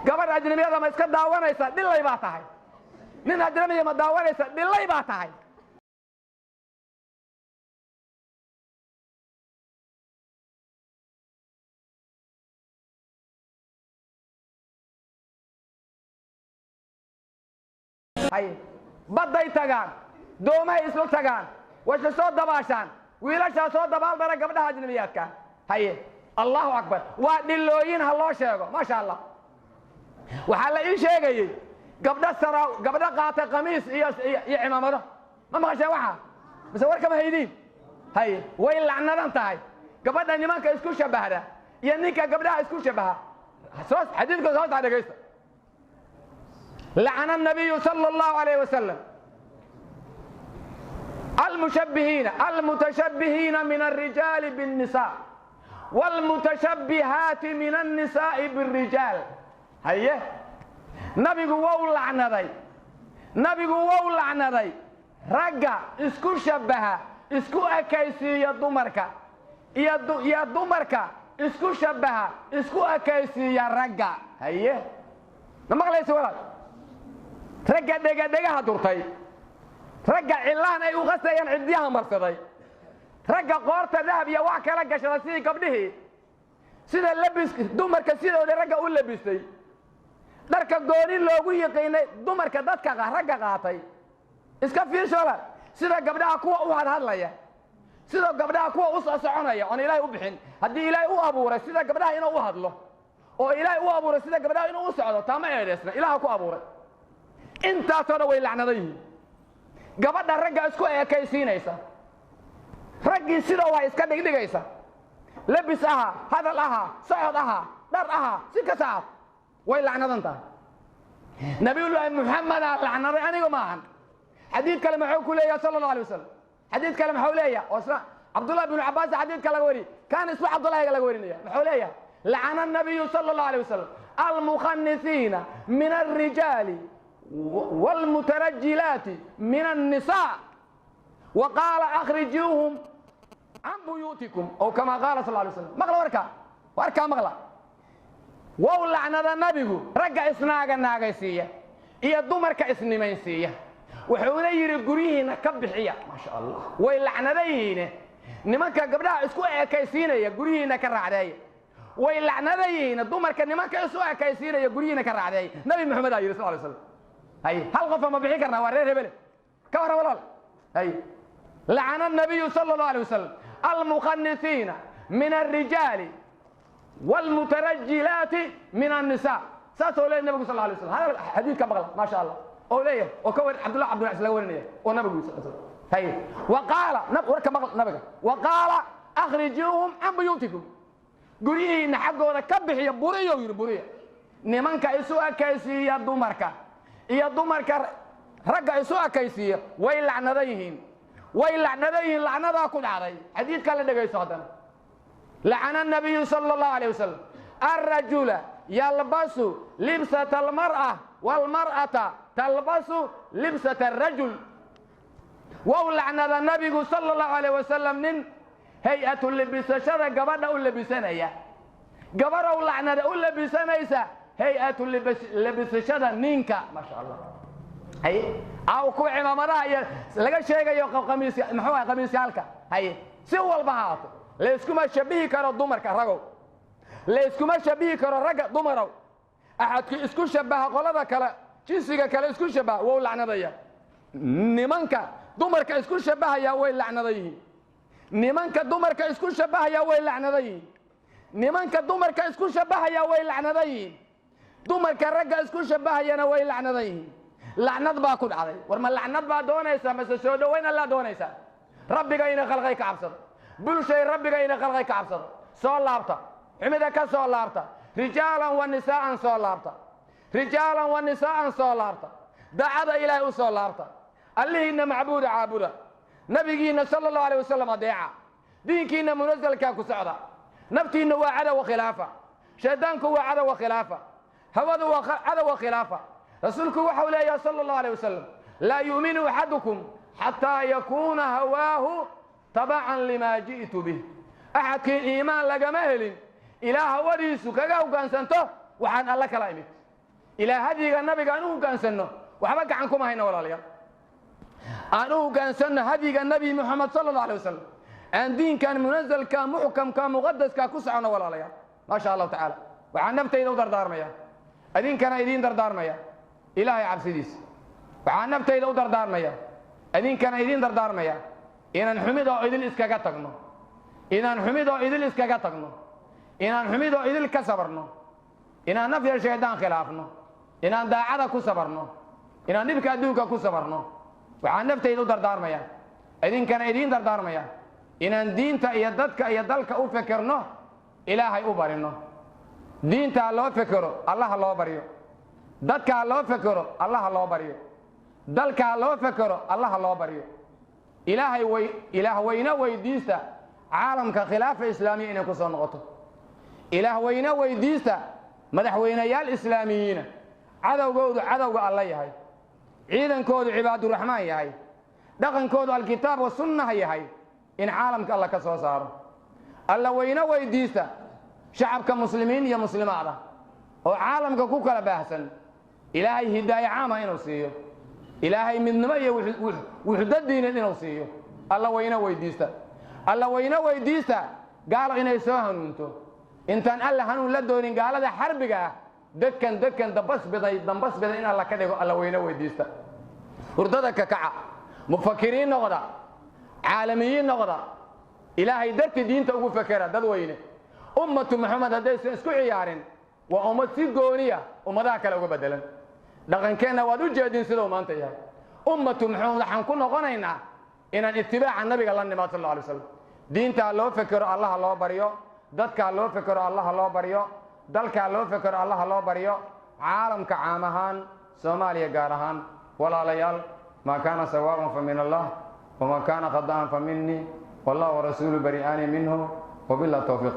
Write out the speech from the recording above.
Gabadh ajnabiyada ma iska daawanaysa? Dhilay baa tahay. Nin ajnabiya ma daawanaysa? Dhilay baa tahay. Hay, badday tagaan, doomahay isla tagaan, wayse soo dabaashaan, wiilashaa soo dabaaldara gabdhaha ajnabiyaadka. Haye, Allahu akbar, waa dhilooyin ha loo sheego. Maasha Allah, waxaa la ii sheegayey gabdho sara, gabdho qaatay qamiis iyo iyo cimaamado. Ma maqasheen waxa mise warkama haydiin? Haye, way lacnadan tahay gabadha nimanka isku shabahda iyo ninka gabdhaha isku shabaha. Soo xadiidka soo saa dhegaysta. لعن النبي صلى الله عليه وسلم المشبهين المتشبهين من الرجال بالنساء والمتشبهات من النساء بالرجال. هيا، نبي wou lacnaday, nabigu wou lacnaday ragga isku shabaha, isku ekaysiiya dumarka, iyo dumarka isku shabaha, isku ekaysiiya ragga. Haye, ma maqlaysa walaal? Ragga dhegadhegaha durtay, ragga cilaan ay u qasayaan ciddiyaha marsaday, ragga qoorta dahab iyo wax kala gashada sidii gabdhihii, sida labis dumarka sidooda ragga u labisay, dharka gooni loogu yiqiinay dumarka dadka ragga qaatay, iska fiirshola. Sida gabdhaha kuwa u hadhadlaya, sida gabdhaha kuwa u soo soconaya oon Ilaahay u bixin. Haddii Ilaahay u abuuray sida gabdhaha inuu u hadlo oo Ilaahay u abuuray sida gabdhaha inuu u socdo, taama eedeysna Ilaaha ku abuuray. Intaasoo dhan way lacnadan yihiin. Gabadha ragga isku ekaysiinaysa, raggii sida waa iska dhigdhigaysa, labis ahaa, hadal ahaa, socod ahaa, dhar ahaa, si kasta ah, way lacnadan tahay. Nabiyullaahi Muxamedaa lacnaday, aniga maahan. Xadiid kale muxuu ku leeyahay sala Allahu alay wasalam? Xadiid kale muxuu leeyahay oo isla Cabdullahi binu Cabbaas xadiidka laga wariyey, kan isla Cabdullahiga laga warinaya, muxuu leeyahay? Lacana nabiyu sala Allahu alay wasalam almukhanisiina min alrijaali والمترجلات من النساء، وقال أخرجوهم عن بيوتكم، أو كما قال صلى الله عليه وسلم. مقلا وركا وركا مقلا. Wow lacnada nabigu ragga isnaaga naagaysiiya iyo dumarka isnimaysiiya, wuxuuna yidhi guryihiina ka bixiya. Maasha Allah, way lacnada yihiine nimanka gabdhaha isku ekaysiinaya, guryihiina ka raacdeeya. Way lacnada yihiine dumarka nimanka isu ekaysiinaya, guryihiina ka raacdeeya. Nabi Maxamed aa yidhi sal lay slam. Hay, hal qofa ma bixin karnaa? Waa reer hebele, ka warran walaal. Hay, lacana nabiyu sala Allahu alay wasalam almukhanisiina min alrijaali والمترجلات من النساء. Saasoo leeyahy nabigu sal alay slam. Hadal xadiidka maqla, maasha Allah, oo leeyahay oo ka war Cabdullah Cabdullah laga warinaya oo nabigu sal slam. Hay, wa qaala, warka maqla nabiga, wa qaala akhrijuuhum can buyuutikum, guryihiina xaggooda ka bixiya, buriyo yidhi, buriya nimanka isu ekaysiiya dumarka iyo dumarka ragga isu ekaysiiya. Way lacnadan yihiin, way lacnadan yihiin, lacnadaa ku dhacday. Xadiidka la dhegayso haddana. لعن النبي صلى الله عليه وسلم الرجل يلبس لبسة المرأة والمرأة تلبس لبسة الرجل. Wow lacnada nabigu sala Allahu alayh wasalam nin hay-atu labisashada gabadha u labisanaya, gabarow lacnada u labisanaysa hay-atu labisashada ninka. Maasha Allah. Haye, aw kuwa cimaamadaha iyo laga sheegayo qamiis, muxuu ahay, qamiisyaalka. Haye, si walba ha ahaato, layskuma shabihi karo dumarka ragow, layskuma shabihi karo ragga dumarow. Axadku isku shabaha qolada kale, jinsiga kale isku shabaha, wou lacnadaya. Nimanka dumarka isku shabahaya way lacnada yihiin. Nimanka dumarka isku shabahaya way lacnada yihiin. Nimanka dumarka isku shabahaya way lacnada yihiin. Dumarka ragga isku shabahayana way lacnada yihiin. Lacnad baa ku dhacday. War ma lacnad baa doonaysaa mase soo dhowayn Allaa doonaysaa? Rabbiga ina khalqay ka cabsado, bulshay. Rabbiga ina khalqay ka cabsado. Soo laabta, xumida ka soo laabta, rijaalan wa nisaa'an. Soo laabta, rijaalan wa nisaa'an. Soo laabta, daacada Ilaahay u soo laabta, allihiinna macbuuda caabuda, nabigiinna sala Allahu alay wasalam adeeca, diinkiinna munasalkaa ku socda. Naftiinna waa cadowa khilaafa, shaydaanku waa cadowa khilaafa, hawadu waa cadowa khilaafa. Rasuulku waxau leeyahay sala Allahu alay wasalam: laa yu'minu axadukum xataa yakuuna hawaahu tabacan limaa ji'tu bih. Axadkii iimaan lagama helin ilaa hawadiisu kaga hoggaansanto waxaan Alla kala imid. Ilaa hadyiga nabiga aan u hoggaansanno, waxba gacan kuma hayno, walaalayaal. Aan u hoggaansanno hadyiga Nabi Moxamed sala Allah alay wasalam, aan diinkan munazalka, muxkamka, muqadaska ku soconno, walaalayaal. Maa sha Allahu tacaala. Waxaan naftayda u dardaarmaya, idinkana idiin dardaarmaya, Ilaahay cabsidiisa. Waxaan naftayda u dardaarmaya, idinkana idiin dardaarmaya, inaan xumid oo idil iskaga tagno, inaan xumid oo idil iskaga tagno, inaan xumid oo idil ka sabarno, inaan naf iyo shaydaan khilaafno, inaan daacada ku sabarno, inaan dhibka adduunka ku sabarno. Waxaan naftayda u dardaarmaya, idinkana idiin dardaarmaya, inaan diinta iyo dadka iyo dalka u fekerno, Ilaahay u barino. Diinta ha loo fekero, Allaha loo baryo. Dadka ha loo fekero, Allaha loo baryo. Dalka ha loo fekero, Allaha loo baryo. Ilaahay way Ilaah weyne weydiista caalamka khilaafa islaamiya inay ku soo noqoto. Ilaah weyne weydiista madaxweynayaal islaamiyiina, cadowgoodu cadowga Alla yahay, ciidankoodu cibaaduraxmaan yahay, dhaqankoodu alkitaab wa sunnaha yahay, in caalamka Alla ka soo saaro. Alla weyne weydiista shacabka muslimiin iyo muslimaada oo caalamka ku kala baahsan Ilaahay hidaaye caama inuu siiyo, Ilaahay midnimo iyo wuxdo diineed inuu siiyo. Alla weyne weydiista. Alla weyne weydiista gaalo inay soo hanuunto. Intaan Alla hanuun la doonin gaalada xarbiga ah, dadkan dadkan dambas biday, dambas biday in Alla ka dhigo. Alla weyne weydiista. Hurdada ka kaca, mufakiriin noqda, caalamiyiin noqda, Ilaahay darti diinta ugu fekera. Dad weyne, ummatu Maxamed haddaysan isku ciyaarin, waa ummad si gooniya ummadaha kale uga bedelan. Dhaqankeenna waad u jeedin siduu maanta yahay. Ummatu Maxamed waxaan ku noqonaynaa inaan itibaaca nabiga la nimaad sal alla alay slam. Diintaa loo fekero, Allaha loo baryo. Dadkaa loo fekero, Allaha loo baryo. Dalkaa loo fekero, Allaha loo baryo. Caalamka caam ahaan, Soomaaliya gaar ahaan, walaalayaal, maa kaana sawaaban fa min Allah, wamaa kaana khada'an fa minii, wallahu warasuulu bari'aani minhu, wabilah towfiiq.